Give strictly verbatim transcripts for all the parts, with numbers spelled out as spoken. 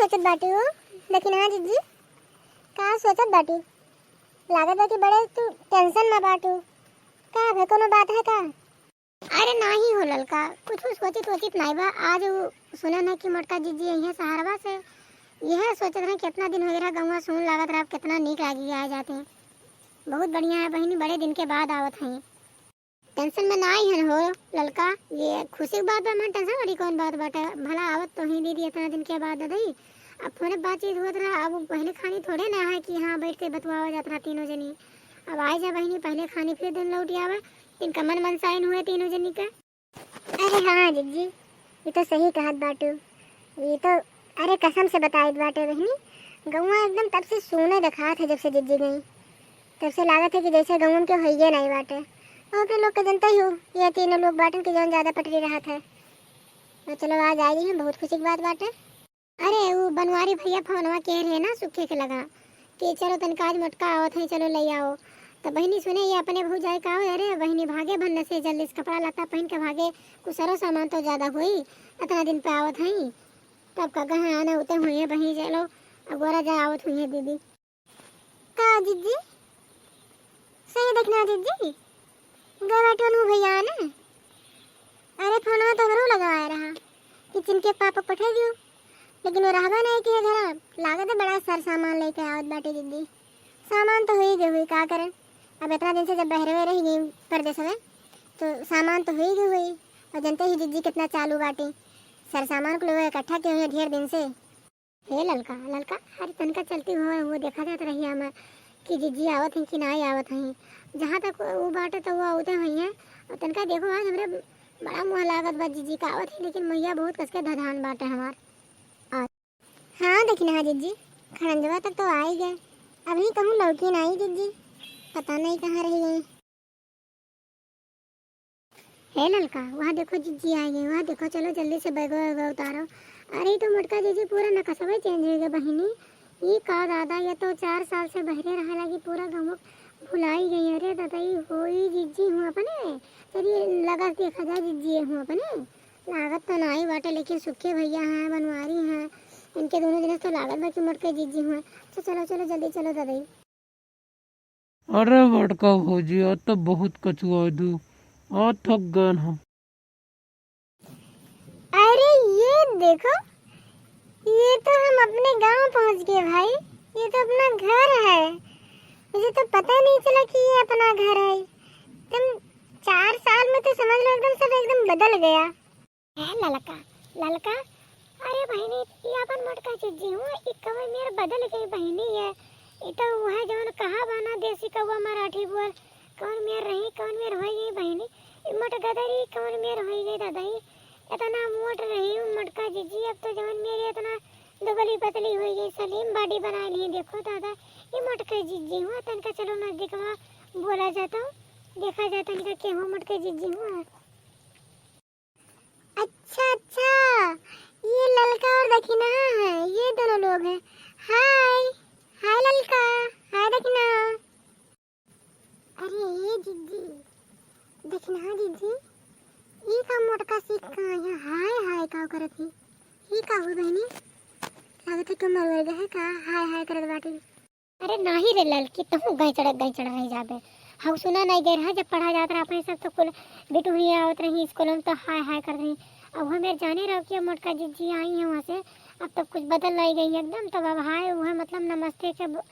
सोचत बाटू? लेकिन हाँ जिज्जी, का सोचत बाटू? लागत बा कि बड़े तू tension में बाटू। का भे, कोनो बात है का? अरे नाही हो ललका, कुछ सोचित वोचित नाही बा। आज उ सुनन है कि मोटका जिज्जी अइहैं सहरवा से, यह सोचत रहे कितना दिन होइ गए रहा गउँवा सून लागत रहा, कितना नीक लागी आ जाते। बहुत बढ़िया है बहिनी, बड़े दिन के बाद आवत हैं। Tension में नाही हन हो ललका, ये खुशी की बात बा, मन tension वाली कौन बात बाटे? भला आवत तो ही दीदी इतना दिन के बाद ददई, अब फोने बातचीत होत रहा, अब पहले खानी थोड़े ना है कि हाँ बैठ के बतुआवा जात रहा तीनों जनी। अब आइ जा बहिनी, पहले खानी फिर दिन लौट आवे, इनका मन मनसाइन हुए तीनों जनी का। अरे हाँ जिज्जी, ये तो सही कहत बाटू। ये तो, अरे कसम से बताइत बाटे बहिनी, गउँवा एकदम तब से सूने देखात है जब से जिज्जी गई। तब से लागत है कि जैसे गउँवा में केहू हइये नाही बाटे। और अपने लोग के जनता ही हो, ये तीनों लोग बाटन के जौन ज्यादा पटरी रहत है। और चलो आज आ गई हैं, बहुत खुशी की बात बाटे। अरे, उ बनवारी भैया फोनवा के रहे ना, सुखे के लगा कि चलो तनिका आज मोटका आवत है, चलो लइ आओ। त बहिनी सुने, ये अपने भौजाई का हो, अरे बहिनी भागे भन्न से जल्दी से कपड़ा लत्ता पहिन के भागे, कुछ सरो सामान तो ज्यादा होई, इतना दिन पे आवत है, तब का गहना आना उते हुए हैं बहिनी, चलो अगोरा जा आवत हुए हैं दीदी। का जिज्जी? सही देखना जिज्जी, गए बाटे उनहु भैया ने। अरे फोनवा तो हमरो लगाए रहा कि चिनके पापा पठा दियो, लेकिन वो रहबा नहीं के घर। लागत है बड़ा सर सामान लेके आवत बाटे जिज्जी। सामान तो होई गए हुई, का करें, अब इतना दिन से जब बहरे में रह गई परदेस में, तो सामान तो होई गए हुई। और जनते ही जिज्जी कितना चालू बाटी, सर सामान को लोग इकट्ठा किए हुए ढेर दिन से। हे ललका, ललका, अरे तनका चलती हुआ वो देखा जात रही हमार कि जिज्जी आवत हैं कि नाही आवत हैं। जहाँ तक वो बाटे तो वो आवते हुई हैं। और तनका देखो आज हमरे बड़ा मुँह लागत बा जिज्जी का आवत है, लेकिन मुँहिया बहुत कसके धधान बाटे हमार। और हाँ देखी ना जिज्जी, खड़ंजवा तक तो आई गए, अभी कहूँ लौटी नाही जिज्जी, पता नहीं कहाँ रह गई। हे ललका, वहाँ देखो जिज्जी आ गई, वहाँ देखो, चलो जल्दी से बैगवा वैगवा उतारो। अरे, ई तो मोटका जिज्जी पूरा नकसवे change होइ गए बहिनी। ई का दादा, ये तो चार साल से बहरे रहा लागी, पूरा गउँवा भुलाई गई। अरे दादा, ई होई जिज्जी हुआ अपने? चलिए लगा देखा जाए जिज्जी हुआ अपने। लागत तो नाही बाटे, लेकिन सुखे भैया हैं, बनवारी हैं, इनके दोनों जने से तो लागत बा कि मोटके जिज्जी हुआ। तो चलो, चलो जल्दी चलो दादा। अरे बड़का भौजी, आज तो बहुत कचुआ दू, आज थक गए हम। अरे ये देखो, ये तो हम अपने गांव पहुंच गए भाई, ये तो अपना घर है। मुझे तो पता नहीं चला कि ये अपना घर है। तुम चार साल में तो समझ लो एकदम सब एकदम बदल गया। ए ललका, ललका, अरे बहिनी, ई अपन मोटका जिज्जी हुआ, ई कवन मेर बदल गई बहिनी है। ई तो वह जवन कहा बा ना देसी कौवा मराठी बोल, कवन मेर रही, कवन मेर होई गई बहिनी। ई मोटगदरी कवन मेर होई गई दादा, ई इतना मोट रही उ मोटका जिज्जी, अब तो जवन मेर इतना दुबली पतली होई गई, slim body बना ली। देखो दादा, ई मोटका जिज्जी हुआ, तनका चलो नजदीकवा बोला जाता, देखा जाता इनका केहू मोटका जिज्जी हुआ। अच्छा, अच्छा, ये ललका और दखिनहा है, ये दोनों लोग हैं। हाय, हाय ललका, हाय दखिनहा। अरे ये जिज्जी, दखिनहा जिज्जी, ई का मोटका सीख कहाँ है? हाय, हाय का करत ही? ई का हो बहिनी? लागत है कमर वर्ग है का? हाय, हाय करत बाटे। अरे नाही रे ललकी, तहूँ गैचड़ गैचड़ रह जाबे। हम सुना नहीं गए रहा, जब पढ़ा जात रहा अपने सब तो कुल बिटुहिया आवत रही स्कूल में तो हाय हाय करत रही। अब हमें जाने रहो कि अब मोटका जिज्जी आई है वहाँ से, अब तब कुछ बदल लाई गई एकदम। तब अब हाय वह मतलब नमस्ते के ब-,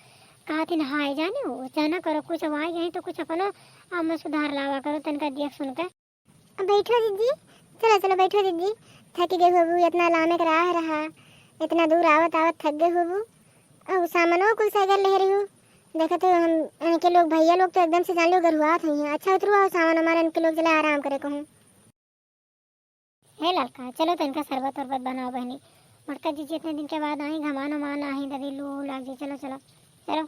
कहत हिन हाय, जाने हो, जाना करो कुछ अब आई गई तो कुछ अपनो आप में सुधार लावा करो तनका देख सुन के। अब बैठो जिज्जी, चलो, चलो बैठो जिज्जी, थक गए होबू, इतना लामे के राह रहा, इतना दूर आवत आवत थक गए होबू। अब सामानो कुल सैगर ले रही हूँ, देखत हो हम इनके लोग भैया लोग तो एकदम से जान लो गरुआत हुई हैं। अच्छा उतरू आओ सामान हमारे इनके लोग चले आराम करे कहूँ। हे ललका, चलो तो इनका शरबत उरबत बनाओ बहनी, मोटका जिज्जी इतने दिन के बाद आई, घमान उमान आई, ददी लू लाग जी, चलो चलो चलो।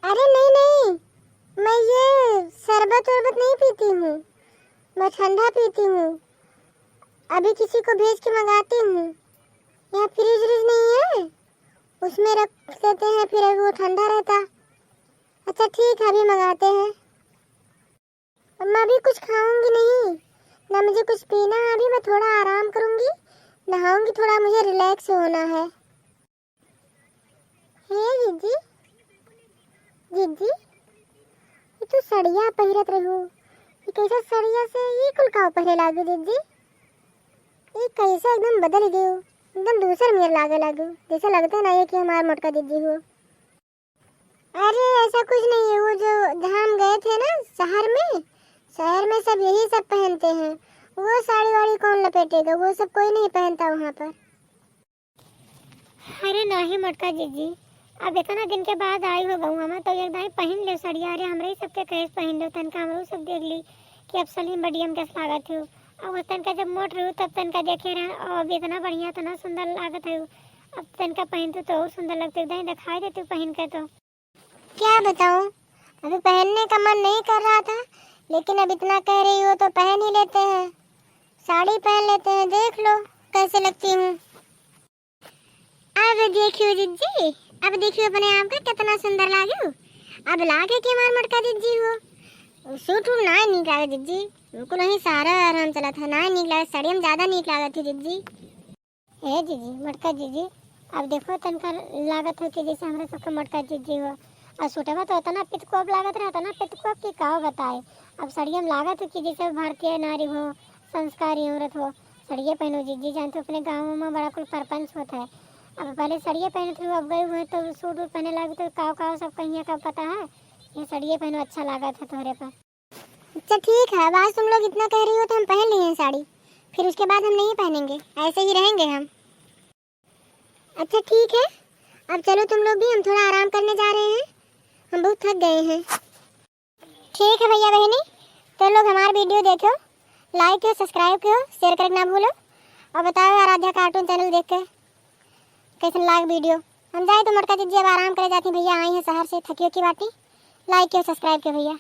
अरे नहीं नहीं, मैं ये शरबत वरबत नहीं पीती हूँ, मैं ठंडा पीती हूँ। अभी किसी को भेज के मंगाती हूँ। यहाँ फ्रिज व्रिज नहीं है, उसमें रख देते हैं, फिर वो ठंडा रहता। अच्छा ठीक है, अभी मंगाते हैं। मैं अभी कुछ खाऊंगी नहीं, ना मुझे कुछ पीना है, अभी मैं थोड़ा आराम करूंगी, नहाऊंगी थोड़ा, मुझे रिलैक्स होना है। ए जिज्जी, जिज्जी, ई तू सड़िया पहिरत रहू, ई कैसा सड़िया से ई कुल का पहिरे लागू जिज्जी? ई कैसे एकदम बदल गयो, एकदम दूसर मेर लागे लागू, जैसे लगते नहीं है कि हमार मोटका जिज्जी हो। अरे ऐसा कुछ नहीं है, वो जो जहाँ हम गए थे ना शहर में, शहर में सब यही सब पहनते हैं, वो साड़ी वाड़ी कौन लपेटेगा, वो सब कोई नहीं पहनता वहाँ पर। अरे नाही मोटका जिज्जी, अब इतना दिन के बाद आई हो गौवा में तो एक दाई पहिन लेव सड़िया। अरे हमरे ही सबके कहे से पहिन लेव, तनका हमरो सब देख ली कि अब सलीम बडियम कैसे लागत हो। अब वो तनका जब मोट रहू तब तनका देखे रहे, और अब इतना बढ़िया, इतना सुंदर लागत हो। अब तनका पहिनतू तो और सुंदर लगते, एक दाई दिखाई देतू पहिन के तो। क्या बताऊं, अभी पहनने का मन नहीं कर रहा था, लेकिन अब इतना कह रही हो तो पहन ही लेते हैं, साड़ी पहन लेते हैं, देख लो कैसे लगती हूँ। अब देखियो जिज्जी, अब देखियो अपने आप का कितना सुंदर लागू। अब लागे कि हमार मोटका जिज्जी हो। सूट उट ना नीक लागे जिज्जी, बिल्कुल नहीं सारा आराम चलत है, ना नीक लागे, साड़ी में ज्यादा नीक लागत थी जिज्जी। ए जिज्जी, मोटका जिज्जी, अब देखो तनका लागत हो कि जैसे हमरा सबके मोटका जिज्जी हो। और सूटवा तो इतना पितकोप लागत रहा, इतना पितकोप कि का बताए। अब सड़िया में लागत हो कि जैसे भारतीय नारी हो, संस्कारी औरत हो। सड़िया पहनो जिज्जी, जानते हो अपने गाँव में बड़ा कुल परपंच होता है। अब पहले सड़िया पहनत रहो, अब गए हुए तो सूट वूट पहने लागे तो काव काव सब कहिए का पता है। ये सड़िया पहनो, अच्छा लागत है तोहरे पर। अच्छा ठीक है, अब आज तुम लोग इतना कह रही हो तो हम पहन लिए हैं साड़ी, फिर उसके बाद हम नहीं पहनेंगे, ऐसे ही रहेंगे हम। अच्छा ठीक है, अब चलो तुम लोग भी, हम थोड़ा आराम करने जा रहे हैं, हम बहुत थक गए हैं। ठीक है भैया बहनी, तो लोग हमार video देखो, like करो, subscribe करो, share करे के ना भूलो, और बताओ आराध्या cartoon channel देख के कैसन लाग video। हम जाए तो मोटका जिज्जी अब आराम करे जाती भैया, आई हैं शहर से, थकी की बाटी। Like करो, subscribe करो भैया।